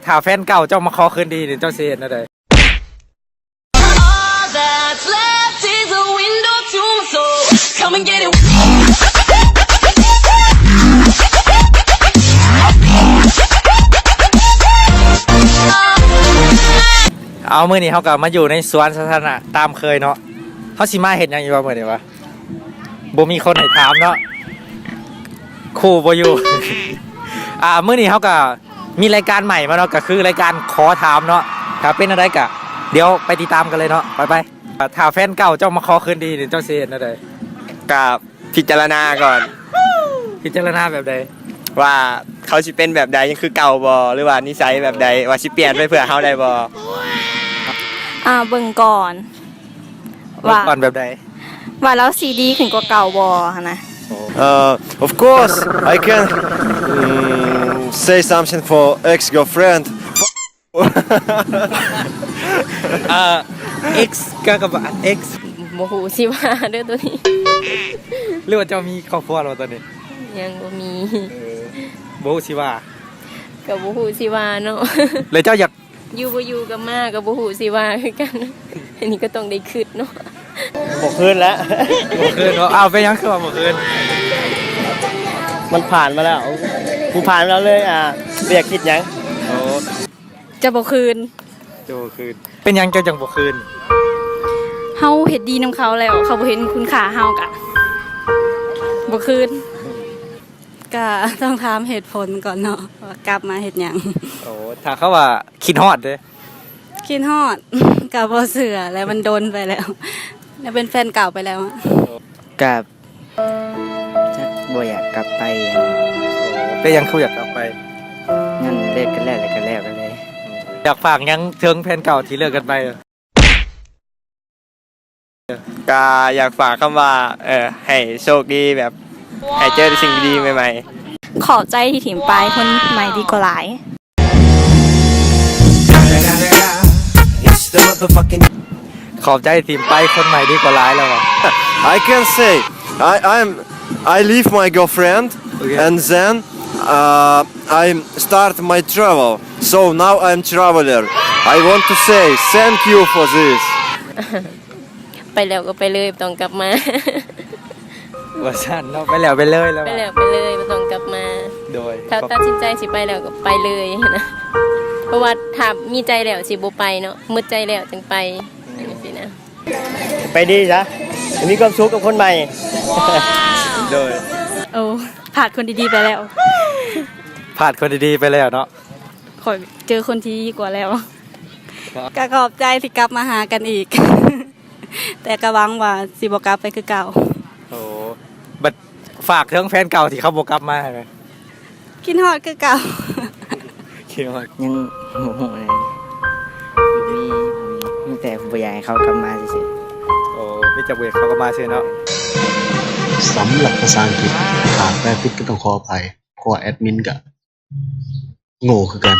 ຖ້າແຟນເກົ່າເຈົ້າມາຂໍຄືນດີນີ້ ເຈົ້າຊິເຮັດແນວໃດ? All that's left is a window to my soul. Come and get it. ເອົາ ມື້ນີ້ເຮົາກໍມາຢູ່ໃນສວນສາທາລະນະຕາມເຄີຍເນາະ. ເຮົາຊິມາເຮັດຫຍັງອີກວະມື້ນີ້ວະ? ບໍ່ມີຄົນໃຫ້ຖາມເນາະ ຄູ່ບໍ່ຢູ່. ອ່າ ມື້ນີ້ເຮົາກໍມີລາຍການໃໝ່ມາເນາະ ກໍຄືລາຍການຂໍຖາມເນາະ. ຖ້າເປັນແນວໃດກໍດຽວໄປຕິດຕາມກັນເລີຍເນາະ. ໄປໆ ຖ້າແຟນເກົ່າເຈົ້າມາຂໍຄືນດີນີ້ ເຈົ້າຊິເຮັດແນວໃດ? ກໍພິຈາລະນາກ່ອນ. ພິຈາລະນາແບບໃດ? ວ່າເຂົາຊິເປັນແບບໃດ ຍັງຄືເກົ່າບໍ່ ຫຼືວ່ານິໄສແບບໃດ ວ່າຊິປ່ຽນໄປເພື່ອເຮົາໄດ້ບໍ່? ອ່າ ເບິ່ງກ່ອນ ເບິ່ງກ່ອນແບບໃດ? ວ່າ ວ່າລາວຊິດີຂຶ້ນກວ່າເກົ່າບໍ່ຫັ້ນນະ. Uh, of course, I can, mm, say something for ex-girlfriend. ເອີ ex ກໍກັບ ex ບໍ່ຮູ້ຊິວ່າເດີໂຕນີ້. ຫຼືວ່າເຈົ້າມີຄອບຄົວແລ້ວຕອນນີ້? ຍັງບໍ່ມີ. ເອີ ບໍ່ຮູ້ຊິວ່າ ກໍບໍ່ຮູ້ຊິວ່າເນາະ. ແລ້ວເຈົ້າຢາກ ຢູ່ບໍ່ຢູ່ກັບໝາກໍບໍ່ຮູ້ຊິວ່າຄືກັນ. ອັນນີ້ກໍຕ້ອງໄດ້ຄິດເນາະ. ບໍ່ຄືນແລ້ວ ບໍ່ຄືນເນາະ. ອ້າວ ເປັນຫຍັງຄືວ່າບໍ່ຄືນ? ມັນຜ່ານມາແລ້ວ ມັນຜ່ານມາແລ້ວເລີຍ ອ່າ ບໍ່ຢາກຄິດຫຍັງ. ໂອ້ ຈະບໍ່ຄືນ ຈະບໍ່ຄືນ. ເປັນຫຍັງເຈົ້າຈັ່ງບໍ່ຄືນ? ເຮົາເຮັດດີນຳເຂົາແລ້ວ ເຂົາບໍ່ເຫັນຄຸນຄ່າເຮົາກະບໍ່ຄືນ. ກະຕ້ອງຖາມເຫດຜົນກ່ອນເນາະ ວ່າກັບມາເຮັດຫຍັງ. ໂອ້ ຖ້າເຂົາວ່າຄິດຮອດເດ? ຄິດຮອດ ກະບໍ່ເຊື່ອແຫຼະ ມັນດົນໄປແລ້ວ ແລ້ວເປັນແຟນເກົ່າໄປແລ້ວ. ກະ ຈັກ ບໍ່ຢາກກັບໄປ. ເປັນຫຍັງຄືຢາກກັບໄປ? ມັນເລີກກັນແລ້ວ ແລ້ວກໍແລ້ວກັນເລີຍ. ຢາກຝາກຫຍັງເຖິງແຟນເກົ່າທີ່ເລີກກັນໄປ? ກະຢາກຝາກຄຳວ່າ ເອີ ໃຫ້ໂຊກດີ ແບບ ໃຫ້ເຈີແຕ່ສິ່ງດີໆໃໝ່ໆ. ຂອບໃຈທີ່ຖິ້ມໄປ ຄົນໃໝ່ດີກວ່າຫຼາຍ. ຂອບໃຈທີ່ຖິ້ມໄປ ຄົນໃໝ່ດີກວ່າຫຼາຍແລ້ວ. I can say, I, I'm, I leave my girlfriend, okay, and then, uh, I start my travel. So now I'm traveler. I want to say thank you for this. ໄປແລ້ວກໍໄປເລີຍ ບໍ່ຕ້ອງກັບມາ ວ່າຊັ້ນເນາະ. ໄປແລ້ວໄປເລີຍແລ້ວ ໄປແລ້ວໄປເລີຍ ບໍ່ຕ້ອງກັບມາ. ໂດຍ ຖ້າຕັດສິນໃຈຊິໄປແລ້ວກໍໄປເລີຍນະ ເພາະວ່າຖ້າມີໃຈແລ້ວຊິບໍ່ໄປເນາະ ໝົດໃຈແລ້ວຈຶ່ງໄປ ຈັ່ງຊີ້ນະ. ໄປດີຊະ ມີຄວາມສຸກກັບຄົນໃໝ່. ໂດຍ ໂອ້ ພາດຄົນດີໆໄປແລ້ວ ພາດຄົນດີໆໄປແລ້ວເນາະ. ຂ້ອຍເຈີຄົນທີ່ດີກວ່າແລ້ວ. ກໍຂອບໃຈທີ່ກັບມາຫາກັນອີກ ແຕ່ກໍຫວັງວ່າຊິບໍ່ກັບໄປຄືເກົ່າ. ໂອ້ ບັດຝາກເຖິງແຟນເກົ່າທີ່ເຂົາບໍ່ກັບມາໃຫ້ແດ່. ຄິດຮອດຄືເກົ່າ. ຄິດຮອດ ຍັງບໍ່ຮູ້ເລີຍ. ມີ ມີ ມີແຕ່ບໍ່ຢາກໃຫ້ເຂົາກັບມາຊື່ໆ. ໂອ້ ມີແຕ່ບໍ່ຢາກເຂົາກັບມາຊື່ເນາະ. ສຳລັບພາສາອັງກິດ ຖ້າແປຜິດກໍຕ້ອງຂໍອະໄພ ເພາະວ່າແອດມິນກໍ ໂງ່ຄືກັນ.